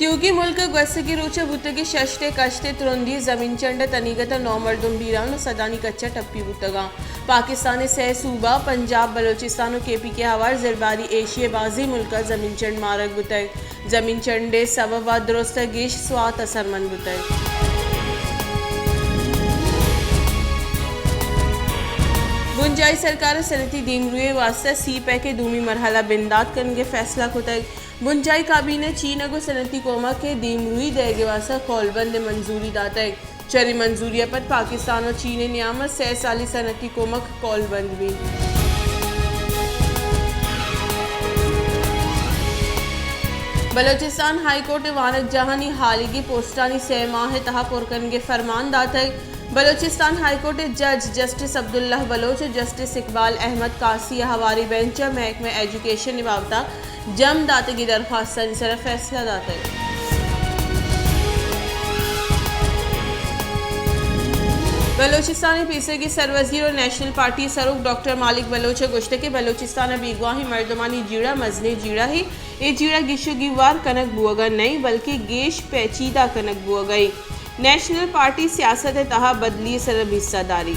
تیوگیں ملک ءَ گوستگیں روچ ءَ بوتگیں شش ءِ کشت ءِ ترندی ءَ زمین چنڈ ءِ تنیگت ءَ نو مردم بیران ءُ سدانی کچ ءَ ٹپی بوتگ اَنت۔ پاکستان ءِ سئے صوبہ پنجاب، بلوچستان ءُ کے پی کے ءَ ہوار زرباری ایشی ءِ بازیں ملک ءَ زمین چنڈ مارگ بوتگ۔ زمین چنڈ ءِ سبب ءَ درست ءَ گیش سوات اثرمند بوتگ۔ بنجاہی سرکار ءَ صنعتی دیمروئی ءِ واستہ سی پیک ءِ دومی مرحلہ بندات کنگ ءِ فیصلہ کتگ۔ بنجاہی کابینہ ءَ چین ءَ گوں صنعتی کمک ءِ دیمروئی دئیگ ءِ واستہ قولبند ءِ منظوری داتگ۔ چرے منظوری ءَ پد پاکستان ءُ چین ءِ نیام ءَ سئے سالی صنعتی کمک قولبند بیت۔ بلوچستان ہائی کورٹ ءَ وانگجاہانی ہالیگی پوسٹانی سئے ماہ ءِ تہا پر کنگ ءِ فرمان داتگ۔ بلوچستان ہائی کورٹ ءِ جج جسٹس عبداللہ بلوچ ءُ جسٹس اقبال احمد قاضی ءِ ہواریں بینچ ءَ محکمہ ایجوکیشن ءِ بابت ءَ جم داتگیں درخواستانی سر ءَ فیصلہ داتگ۔ بلوچستان ءِ پیسریگیں سروزیر ءُ نیشنل پارٹی ءِ سروک ڈاکٹر مالک بلوچ ءَ گوشتگ کہ بلوچستان ءِ بیگواہیں مردمانی جیڑہ مزنیں جیڑہ اے، اے جیڑہ گیش ءُ گیوار کنگ بوگ ءَ نہ ایں بلکیں گیش پیچیدہ کنگ بوگ ءَ ایں۔ نیشنل پارٹی سیاست ءِ تہا بدلی ءِ سر ءَ بیست ءَ داری۔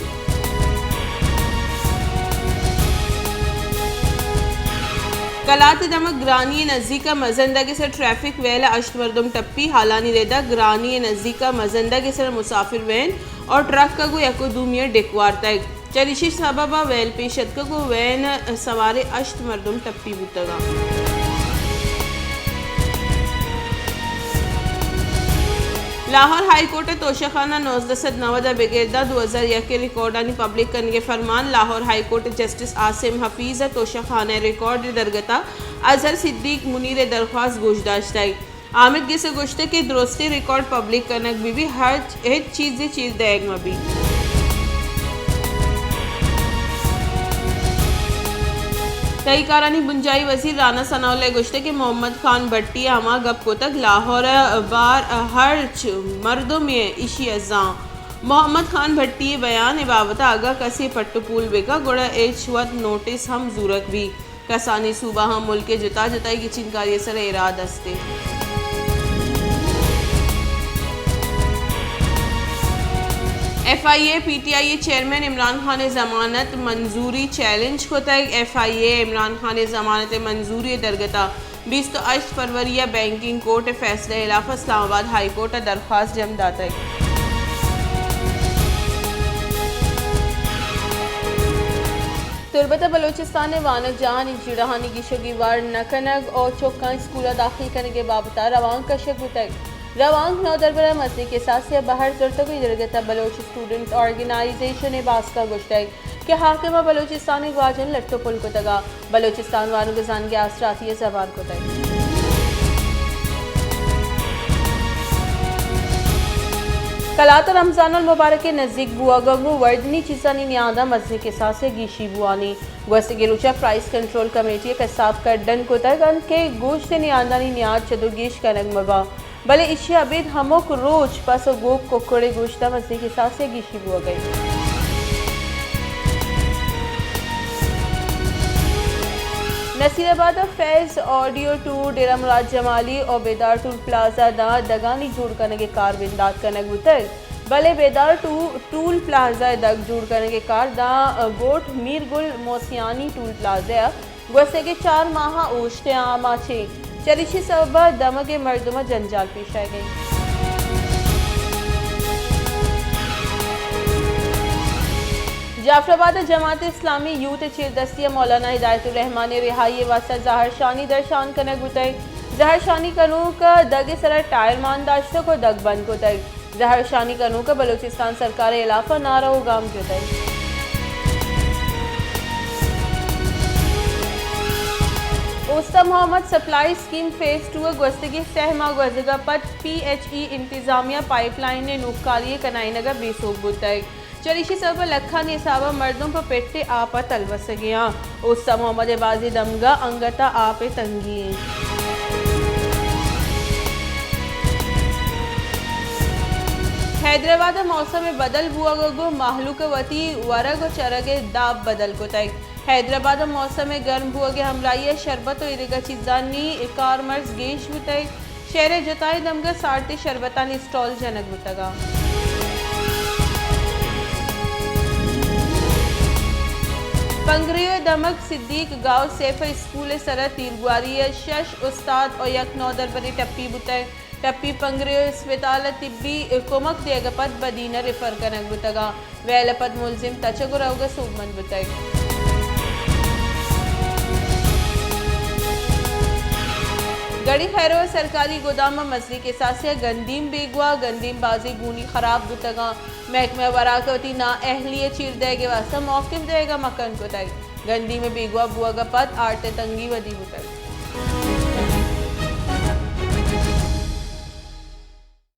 کلات ءِ دمگ گرانی ءِ نزیک ءَ مزن دگ ءِ سر ٹریفک ویل ءَ ہشت مردم ٹپی، ہالانی رد ءَ گرانی ءِ نزیک ءَ مزن دگ ءِ سر ءَ مسافر وین اور ٹرک ءَ گوں یک ءُ دومی ءَ ڈک وارتگ۔ چریشی سبب ءَ ویل پیش اتکگ ءُ وین سواریں ہشت مردم ٹپی بوتگ اَنت۔ لاہور ہائی کورٹ ءِ توشہ خانہ نوزدہ سد نود ءَ بگر داں دو ہزار یک ءِ ریکارڈانی پبلک کنگ ءِ فرمان۔ لاہور ہائی کورٹ ءِ جسٹس عاصم حفیظ ءَ توشہ خانہ ءِ ریکارڈ ءِ درگت ءَ اظہر صدیق منیر ءِ درخواست گوش داشتگ۔ آمید گس ءَ گوشتگ کہ درستیں ریکارڈ پبلک کنگ بہ بیت، ہرچ ہچ چیزے چیر دئیگ مہ بیت۔ تہی کارانی بنجاہی وزیر رانا ثناء اللہ ءَ گوشتگ کہ محمد خان بھٹی ءَ ہما گپ کتگ، لاہور ءِ بار ءَ ہرچ مردمے ایشی ءَ زان۔ محمد خان بھٹی ءِ بیان ءِ بابت ءَ اگاں کسے پٹ ءُ پول بہ کنت، گڑا ہچ وت نوٹس ہم زورگ بیت۔ کسانیں صوبہاں ملک ءِ جتا جتائیں گچینکاری ءِ سر ءَ ارادہ است انت۔ ایف آئی اے ءَ پی ٹی آئی ءِ چیئرمین عمران خان ءِ ضمانت منظوری چیلنج کتگ۔ ایف آئی اے ءَ عمران خان ءِ ضمانت ءِ منظوری ءِ درگت ءَ بیست ءُ ہشت فروری ءَ بینکنگ کورٹ ءِ فیصلہ ءِ ہلاف ءَ اسلام آباد ہائی کورٹ ءَ درخواست جم داتگ۔ تربت ءَ بلوچستان ءِ وانگجاہانی جیڑہانی گیش ءُ گیوار نہ کنگ ءُ چکاں اسکول ءَ داخل کنگ ءِ بابت ءَ روانک کشگ بوتگ۔ روانک نودربر ءَ مزنیں کساسے ءَ بہر زرتگ ءُ اے درگت ءَ بلوچ اسٹوڈنٹ آرگنائزیشن ءِ باسک ءَ گوشتگ کہ حاکم ءَ بلوچستان ءِ گواجن لٹ ءُ پل کتگ ءُ بلوچستان وانگ ءُ زانگ ءِ آسراتی ءَ زوال کتگ۔ کلات ءَ رمضان المبارک ءِ نزیک بوہگ ءَ گوں وردنی چیزانی نیاد ءَ مزنیں کساسے ءَ گیشی بوانی۔ گوستگیں روچ ءَ پرائس کنٹرول کمیٹی ءَ کساس کڈن کتگ انت کہ گوشت ءِ نیادانی نیاد چد ءُ گیش کنگ مہ بنت۔ بلے ایشی ءَ ابید ہمک روچ پس ءُ گوک ککڑ ءِ گوشت ءَ مزنیں کساسے ءَ گیشی بوگ ءَ انت۔ نصیر آباد ءَ فیض آڈیو ٹور، ڈیرہ مراد جمالی ءُ بیدار ٹول پلازہ ءَ داں دگانی جوڑ کنگ ءِ کار بندات کنگ بوتگ، بلے بیدار ٹو-، ٹول پلازہ ءِ دگ جوڑ کنگ ءِ کار داں گوٹھ میر گل موسیانی ٹول پلازہ ءَ گوستگیں چار ماہ ءَ اوشت ءِ آماچ انت۔ چریشی سبب ءَ دمگ ءِ مردم ءَ جنجال پیش آیگ ءَ انت۔ جعفر آباد ءَ جماعت اسلامی یوتھ ءِ چیردستی ءَ مولانا ہدایت الرحمان ءِ رہائی ءِ واستہ زہرشانی درشان کنگ بوتگ۔ زہرشانی کنوک ءَ دگ ءِ سرا ٹائر مان داشتگ ءُ دگ بند کتگ۔ زہرشانی کنوک ءَ بلوچستان سرکار ءِ ہلاف ءَ نعرہ ءُ گام جتگ۔ اوستہ محمد سپلائی اسکیم فیز ٹو ءِ گوستگیں سہ ماہ گوزگ ءَ پد پی ایچ ای انتظامیہ پائپ لائن ءِ نوکاری ءِ کنائینگ ءَ بے سوب بوتگ۔ چریشی سبب ءَ لکھانی حساب ءَ مردم پہ پٹ ءِ آپ ءَ تلوسگ ءَ انت۔ اوستہ محمد ءِ بازیں دمگاں انگت ءَ آپ ءِ تنگی انت۔ حیدرآباد ءَ موسم ءِ بدل بوگ ءَ گوں مہلوک ءَ وتی ورگ ءُ چرگ ءِ داب بدل کتگ۔ حیدرآباد ءَ موسم ءِ گرم بوگ ءِ ہمراہی ءَ شربت ءُ ایدگہ چیزانی کارمرز گیش بوتگ۔ شہر ءِ جتائیں دمگ ءَ سارتی شربتانی اسٹال جنگ بوتگ اَنت۔ پنگریو ءِ دمگ صدیق گاؤ سیف ءِ اسکول ءِ سر ءَ تیرگواری ءَ شش استاد ءُ یک نودربرے ٹپی بوتگ۔ ٹپی پنگریو اسپتال ءَ طبی کمک دیگ ءَ پد بدین ءَ ریفر کنگ بوتگ اَنت۔ ویل ءَ پد ملزم تچگ ءُ روگ ءَ سوبمند بوتگ۔ گڑی خیرو ءِ سرکاری گودام ءَ مزنیں کساسے ءَ گندیم بیگواہ، گندیم بازیں گونی خراب بوتگ اَنت۔ محکمہ وراک ءَ وتی نااہلی ءِ چیر دئیگ ءِ واستہ موقف دئیگ ءَ مکن کتگ۔ گندیم ءِ بیگواہ بوگ ءَ پد آرٹ ءِ تنگی ودی بوتگ۔